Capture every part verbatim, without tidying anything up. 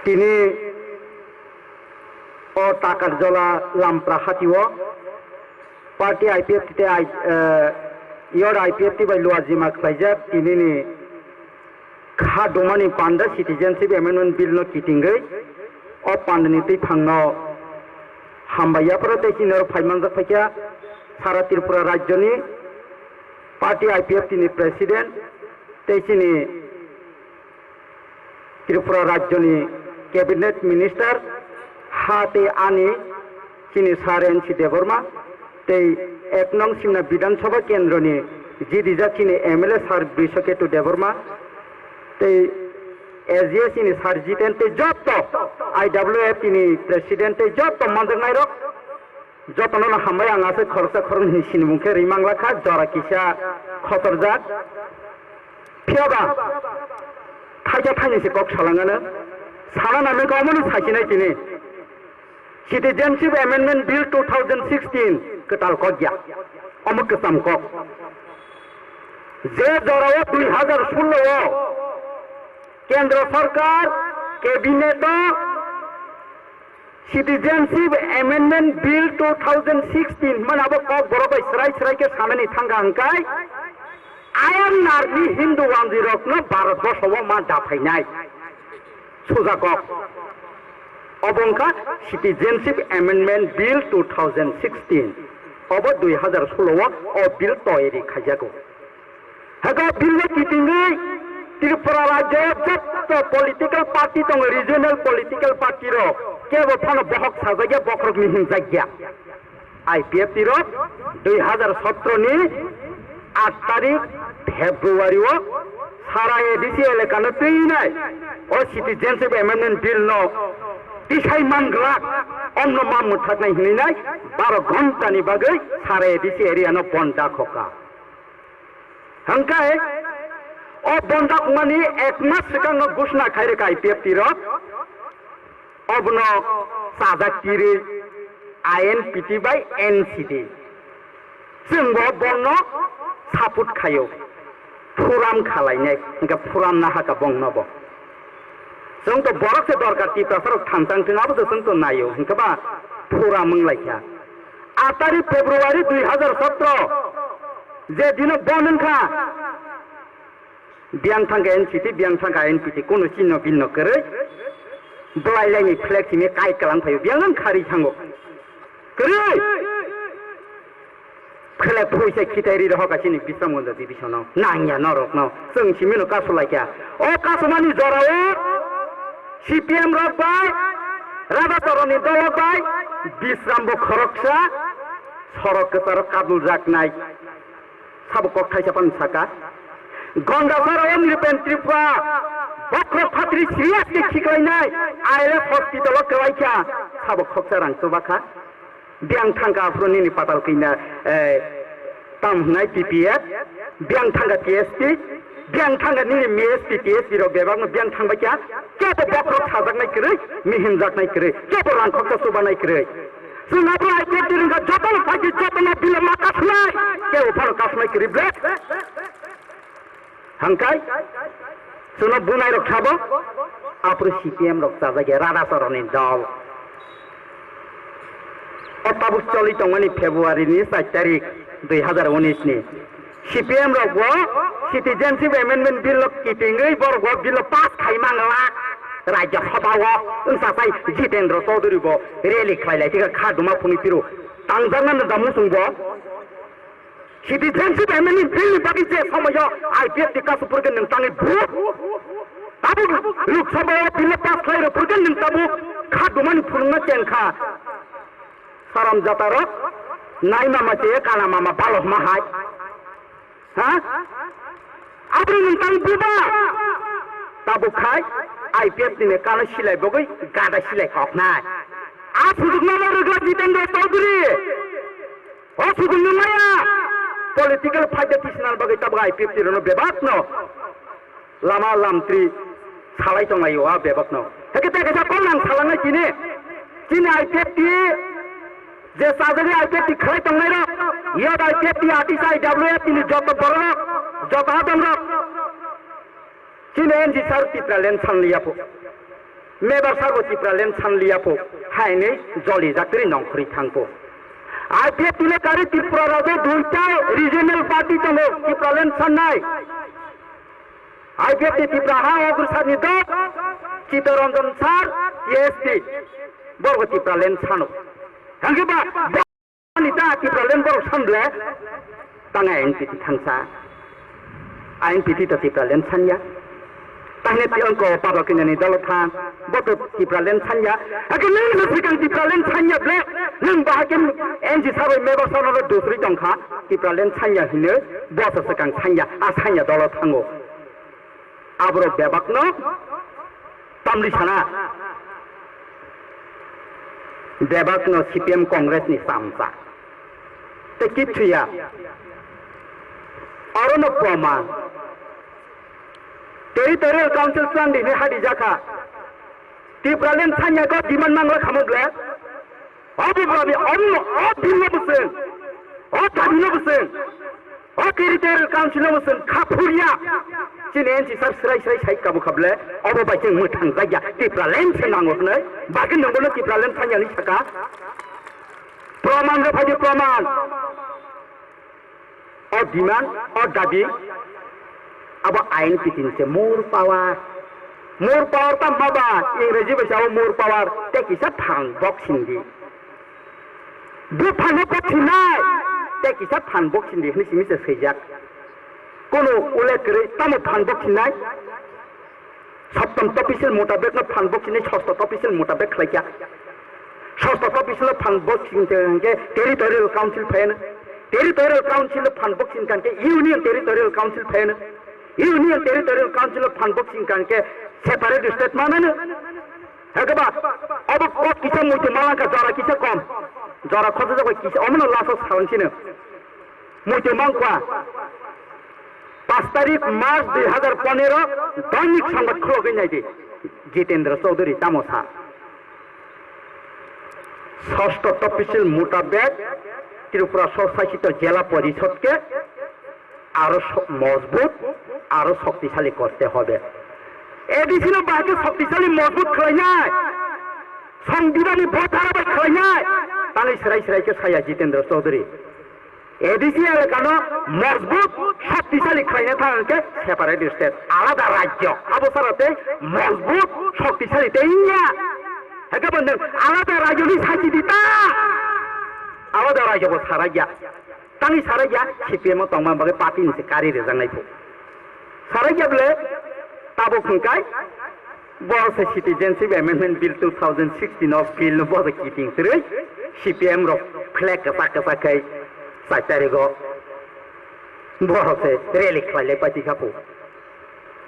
Tini o Takarjola Lampra hatio party I P F T tei I, eh, yor I P F T bai luajima khlaijak tinini kha dumani panda Citizenship Amendment Bill no kitingwi o pandani twiphangno hambai yapharo tei chini oro phaimanjak phaikha sara Tripura rajyoni party I P F T ni president tei chini Tripura rajyoni cabinet minister ha tei ani chini Sir N C Debbarma tei ek nong Simna Bidhan Sabha kendroni jidijak chini M L A Sir Brishaketu Debbarma tei A G S ni Sir Jiten tei joto I W F ni president tei joto manjaknairok jotono no hambai ang aswk khoroksa khoroknwi sinimung khe rwi mangla kha jora kisa khotorjak. Phiya ba thaisa thaini se kok salangano sana nangwi kok omono sasinai tini Citizenship Amendment Bill two thousand sixteen kwtal kok ya omo kwcham kok je jorao dui hazar sullo o Kendra Sarkar cabinet o Citizenship Amendment Bill two thousand sixteen hwnmani abo kok borok bai srai srai khe sanani thangkha hwnkhe I N R ni Hindu wanjwirokno Bharat borsao ma daphainai suja kok. Obo wngkha Citizenship Amendment Bill two thousand sixteen. Obo dui hazar sullo o o bill toyari khaijago. Hwnkhe o bill no kitingwi Tripura rajyo jotto political party tongo, regional political party rok kebo phano bohok sajakya, bokhorok ni himjakya. I P F T rok dui hazar sotro ni aat tarik February o sara A D C elaka no twinai o Citizenship Amendment Bill no tisai manglak, omno ma mwthaknai hinwi nai baro ghonta ni bagwi sara A D C area no bon da khoka. Hwnkhe o bonda wngmani ek mas swkango ghoshna khairokha I P F T rok, obono chajak tirwi I N P T bai N C T. Chwngbo bono support khaio, phuram khalainai, hwnkhe phuram nahaka bongnobo. Chwng to borok se dorkar Tiprasa rok thansa wngthung abo se chwng to naio hwnkhe ba phura mwnglai kha. Aat tarik February dui hazar sotro je dino bon wngkha biyang thangkha N C T biyang thangkha N P T kunu chino binno kwrwi bwlai laini flag simi kai kwlang phaio biyang wng khari thango kwrwi. Khele phuisa khitai ri rohok chini Bisramganj division no nangya norok no chwng simi no kasu laikya. O kasumani jora o C P M rok bai Radha Toroni dolok bai Bisram bo khoroksa sorok kwcharo kadul jaknai sabo kok thaisa pan saka. Gondasar o Nripen Tripura bokhorok phatri serious khe khiklainai I L S hospital o kwlaikha sabo khoksa rang chubakha. Biyang thangkha aphuru nini patal kina, eh, tam hwnai T P F, biyang thangkha T S P, biyang thangkha nini M S P, T S P rok bebakno biyang thangbai kha, kebo bokhorok sajaknai kwrwi, mihimjaknai kwrwi, kebo rangkhoksa chubanai kwrwi. Chwng aphuru I P F T rwngkha jotono phai khe jotono bilo ma kasnai, kebo phano kasnai kwrwi ble. Hangkai chwngno bunai rok sabo aphuru C P M rok chajak ya Radha Choroni dol. O tabuk choli tongmani February ni char tarik dui hazar unis ni C P M rok bo Citizenship Amendment Bill no kitingwi borok bo bill no pass khai mangla Rajya Sabha o wngsakhai Jitendra Chaudhary bo rally khlai lai thikha kha duma phunui tiro tangjaknani da muchung bo. Citizenship Amendment Bill ni bagwi je somoyo I P F T kasu phurkhe nwng tangwi bu. Tabuk Lok Sabha o bill pass khlai rw phurkhe nwng tabuk kha dumani phunukna chengkha. Saram jata rok nai mama che kana mama balo ma hai. Ha? Abri nwng tangwi buba. Tabuk khai I P F T ni kana silai bagwi gada silai koknai. A sujukno rwgwla Jitendra Chaudhary. O sujung nung maya. Political fight tisnal bagwi tabuk I P F T rwno bebak no lama lamtri salai tong laio a bebak no. Heke te kesa kol nang salangnai chini. Chini I P F T je sajagwi I P F T khlai tongnai rok. Yod I P F T, atisa I W F T ni joto borok, joto adong rok. Chini N G sir Tipraland sanliya pho. Mebar sabo Tipraland sanliya po, hainwi joli jaktwi nongkhorwi thangpo. I P F T ni kari Tripura rajyo duita regional party tongo Tipraland sannai. I P F T Tripura ha Ogrisarni dok, Chittaranjan sir, T S P, borgo Tipraland sano. Hangke ba, Ani ta Tipraland borok san ble, tang I N P T thangsa. I N P T to Tipraland sanya. Tahne ti ongko pablo kinani dolo thang, bo to Tipraland sanya. Ake nung no sikang Tipraland sanya ble, nung bahai ke N G sabai meba sono dusri tongkha, Tipraland sanya hine, bo to sikang sanya, a sanya dolo thango. Aborok bebakno tamni sana. Bebakno C P M Congress ni chamsa. Tei kithuya. Orono proman. Territorial Council chwng di hadi jakha. Tipraland sanya ko demand mangla khamuk le. Obo babi, obo, o billno bwswng, o dabino bwswng, o territorial councilno bwswng kha phurya. Chini N C sir srai srai sai kabu khable, obo bai chwng mwthang jakya, Tipraland se nango hwnwi, bagwi nangbono Tipraland thangya hwnwi saka. Proman rw phaidi proman. O demand, o dabi, abo I N P T ni se more power. More power ta ma ba, Ingreji bai sao more power, tei kisa phan boxing di. Bo phan boxing nai, tei kisa phan boxing di, hwnwi simi se swijak. Kono ule kwrwi, tamo phan boxing nai? Saptam topisil mutabek no phan boxing ni sosto topisil mutabek khlaikya. Sosto topisil no phan boxing te hingke territorial council phaino. Territorial council no phan boxing kan ke union territorial council phaino. Union territorial council no phan boxing kan ke separate state manano. Hake ba, abo kok kisa muitu malangka jora kisa kom. Jora khoto jagoi kisa omono laso salong sino. Muitu mangkwa. Pas tarik March dui hazar pondro, Doinik Sambad khulogwi naidi. Jitendra Chaudhary tamo sa. Sosto topisil mutabek Tripura Swsasito Jela Porishod ke aro so-, mojbut, aro shoktisali korte hobe. A D C no bahai khe shoktisali mojbut khlainai. Songbidanni botara bai khlainai. Tangwi srai srai khe saya Jitendra Chaudhary. A D C elakano mojbut, shoktisali khlaina thang khe separate state, alada rajyo. Abo sara tei mojbut, shoktisali tei wngya. Hake bo nwng alada rajyoni sachi di ta. Alada rajyo bo sarakya. Tangwi sarakya, C P M o tongma bagwi party ni se kari rwjaknai phu. Sarakya bole tabuk hwnkai, bo se Citizenship Amendment Bill two thousand sixteen o bill no bo se kiting kwrwi C P M rok flag kwchak kwchak khai char tarigo borok se rally khlai lai pai tikha phu.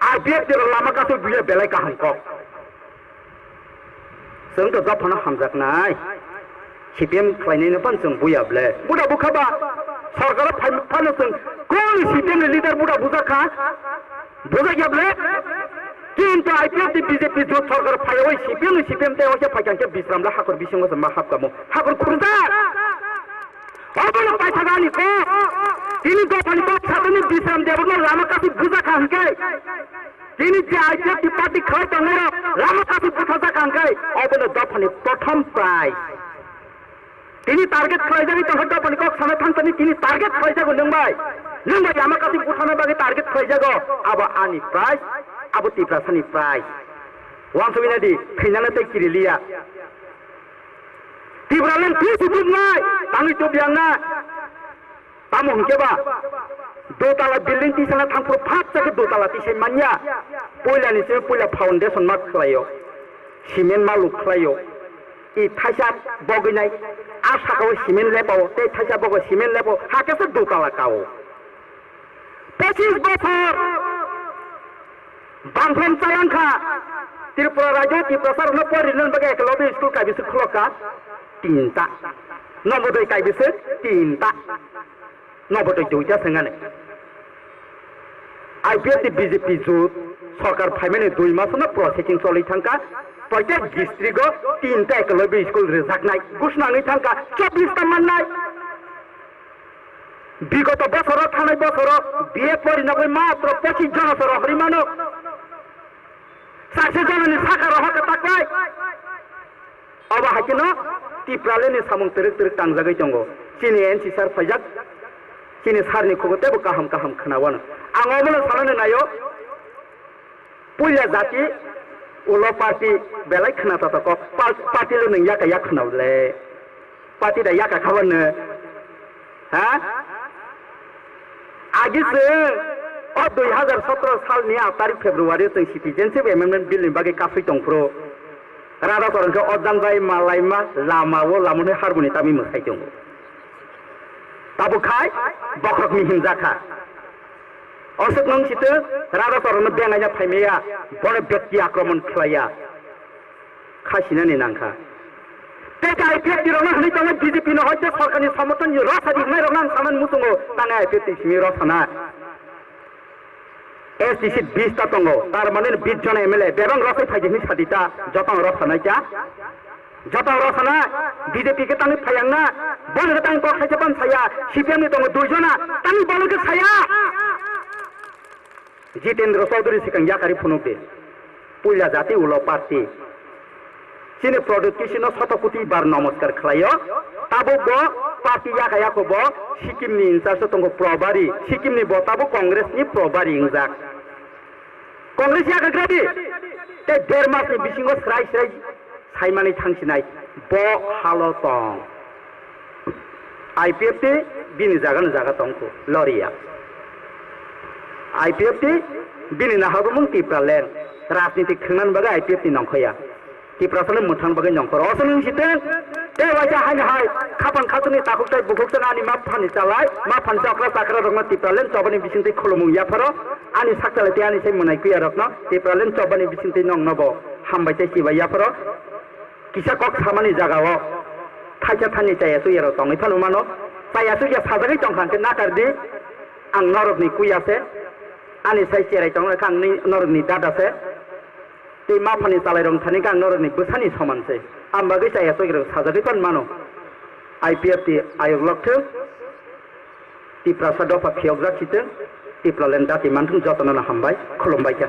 I P F T rok lama kasui buya belai kaham kok. Chwng to dophano hamjaknai. C P M khlainai no phano chwng buya ble. Buda bukha ba. Sorkar phai phano chwng kol C P M ni leader buda bujak kha. Bujak ya ble. Kintu I P F T B J P jot sorkar phaiwi C P M ni C P M tei waisa phaikang khe Bisram le hakor bisingo se ma hapkamo. Hakor khurjak. Obono paithakani kok. Tini dophani kok satini Bisram Debbarma lama kasi bujak kha hwnkhe. Tini je I P F T party khlai tongnairok lama kasi buthajak kha hwnkhe obono dophani prothom prize. Tini target khlaijagwi tongkha dophani kok sana thangtani tini target khlaijago nwng bai. Nwng bai lama kasi buthana bagwi target khlaijago. Abo ani prize, abo Tiprasani prize. Wansugwi naidi, thwinano tei kiriliya. Tipraland twi si tubnai, tangwi tubyangnai. Tamo hwnkhe ba, dotala building tisana thangphuru phak chakhe dotala tisai manya. Puila ni simi puila foundation ma khlaio, cement ma luk khlaio. I thaisa bogwi nai, a sakao cement lepao, tei thaisa bogo cement lepao, hakhe se dotala kao. Pochis bochor bangphrom chayang kha. Tripura rajyo Tiprasa rokno pori rwna bagwi eklavya school kaibisa khulok kha, tinta. Nobodoi kaibisa, tinta. Nobodoi duita se wngani. I P F T B J P jot sorkar phaimani dui masono processing choli thangkha. Proitek district o tinta eklavya school rwjaknai. Gus nangwi thangkha, chobbish ta mannai. Bigoto bosoro, thanai bosoro B A porinogwi matro pochis jona se rohorwi mano. Saise jonani saka rohor kwtaklai, Abo hai kheno Tipralandni samung twrwk twrwk tangjagwi tongo. Chini N C sir phaijak, chini sir ni khugo teibo kaham kaham khwnawano. Ang omono sanani naio, puila jati ulo party belai khna tata kok, par-, party le nwng yaka yak khna le. Party da yaka khabar nw. Ha? Agi chwng o dui hazar sotro salni aat tarik February chwng Citizenship Amendment Bill ni bagwi kasui tongphuru. Rada Soron khe o jang bai malaima lama o lamani harboni tamwi mwsai tongo. Tabuk khai bokhokni himjakha. Oswk nwng sitwng Rada Soronno bengaina phaimaya, bono byakti akromon khlaiya. Kha sinani nangkha. Tei ka I P F T rokno hwnwi tongo B J P no hoite sorkarni somorthon ni rw sadi wngnai rokno ang sanani muchungo, tangwi I P F T simi rw sana. S T C bis ta tongo, tar mane bis jona M L A, bebak rw sai phaidi hwnwi sadi ta, joto ang rw sanai ta. Joto ang rw sana, B J P khe tangwi phayang na, bono khe tangwi kok saisa ban saya, C P M ni tongo dui jona, tangwi bono khe saya. Jitendra Chaudhary swkang yakari phunuk di. Puila jati ulo party. Chini Pradyut Kishino soto kuti bar nomoskar khlaio. Tabuk bo party yaka yako bo Sikkim ni in charge tongo Probari. Sikkim ni bo tabuk Congress ni Probari wngjak. Congress yaka gradi. Tei der mas ni bisingo srai srai saimani thangsinai bo halo tong. I P F T bini jaga no jaga tong kho, loriya. I P F T bini naharmung Tipraland, rajniti khwngnani bagwi I P F T nongkhoya. Tiprasano mwthang bagwi nongkhor. Oso nung siteng, tei waisa haino hai, khapang khasuni takhuk tei bukhuk teng ani ma phani chalai, ma phani chakra chakra rokno Tipraland chobani bisingtwi khulumung yapharo, ani sak chalai tei ani sai mwnai kuya rokno Tipraland chobani bisingtwi nongno bo hambai tei chibai yapharo. Kisa kok samani jagao thaisa thani chaya chuya rok tongwi phano mano. Chaya chuya sajagwi tongkha hwnkhe nakar di, ang norokni kuya se, ani sai cherai tongkha ang ni-, norokni dada se, tei ma phani chalai rok thani khe ang norokni bwsani soman se. Ang bagwi chaya chuya rok sajagwi phano mano. I P F T ayok lok thung. Tiprasa dopha phiyokjak sitwng, Tipraland dati manthung jotono no hambai, khulumbai kha.